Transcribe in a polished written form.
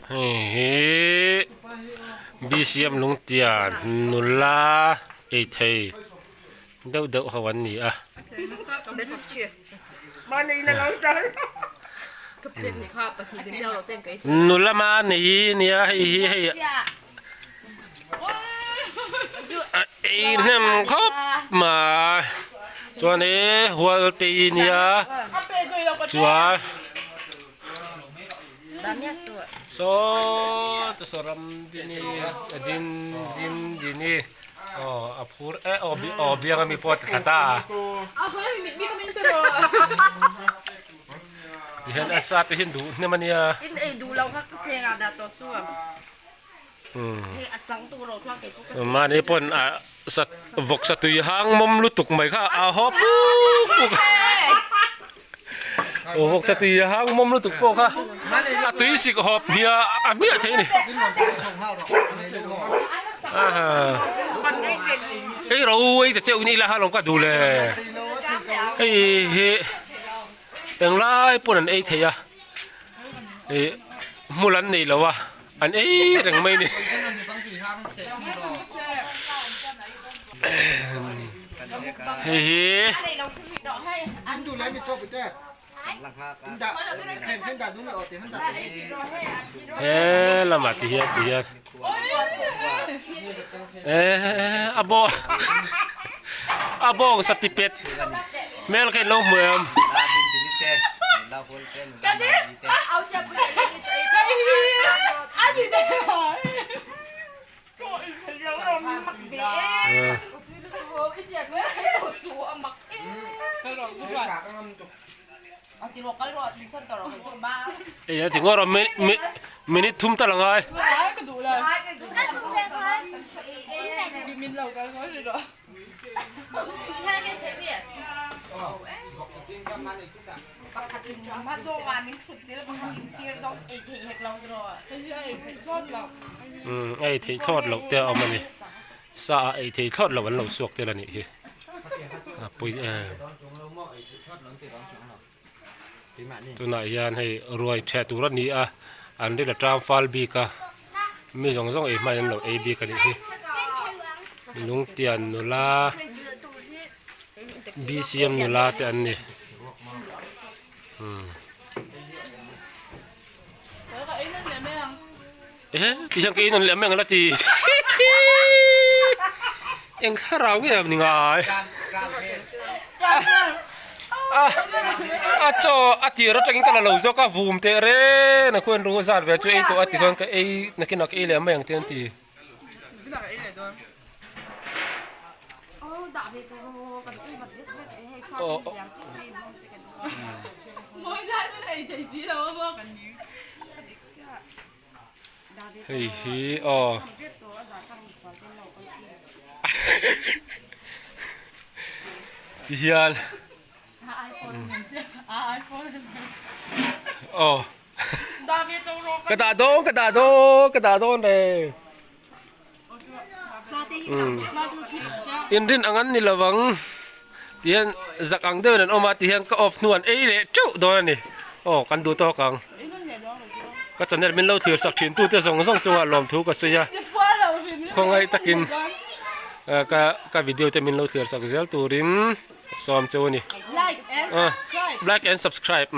Hei hi BCM lungtian nula ei thei deuh deuh ho an ni a. Nula ma nei nia hei hi hei a ei hnem khawp mai chuan e hual te i nia chuan saw te saw ram dini din din dini aw a phur e aw aw biang ami pawh a ti thla ta a tihian a sa te hian duh hnem ania. Mahni pawn a sat vawk satui hang mawm lutuk mai kha a haw puk puk a vawk satui hang mawm lutuk pawh kha a tui sik hawp hmiah a hmiah thei a ni ei ro ei ta cheuh ni ila ha lawm ka duh le hei hi englai pawn an ei thei a ih hmul an nei lo a. An ei reng mai ni. Hei hi. He lamah ti hian ti hian. Eh a bawng a bawng satipet hmel kha in lo hmu em. Ei a ti ngawt a minute thum tal a ngai. Umm a ei theih thlawt loh te a awm a ni sa a ei thei thlawt loh an lo suak tel a nih hi a pui em tunah hian hei ruai ṭheh tur a ni a an rin a ṭang fal bik a mi zawng zawng ei hmain an lo ei bik a nih hi lungtian nula. BCM nula te an ni umm ehe ti hian ka in an leh mai ang la ti eng thlarau nge ni ngai a a chaw a tir atangin ka la lo zawk a vum teh reng a khuan ru zat ve chu ei tawh a ti khan ka ei nakinah ka ei leh mai ang te an ti. Hei hi aw ti hian aw. Ka dah dawn ka dah dawn ka dah dawn reng. Inrin ang an ni lovang ti hian zak ang deuhin an awm a ti hian ka off hnu an ei leh teuh dawn a ni. Aw kan duh tawk ang. Ka channel min lo thlir sak thin tute zawng zawng chungah lawmthu ka sawi a. Khawngaih takin ka ka video te min lo thlir sak zel turin sawm chu a ni. Like and subscribe. Like and subscribe.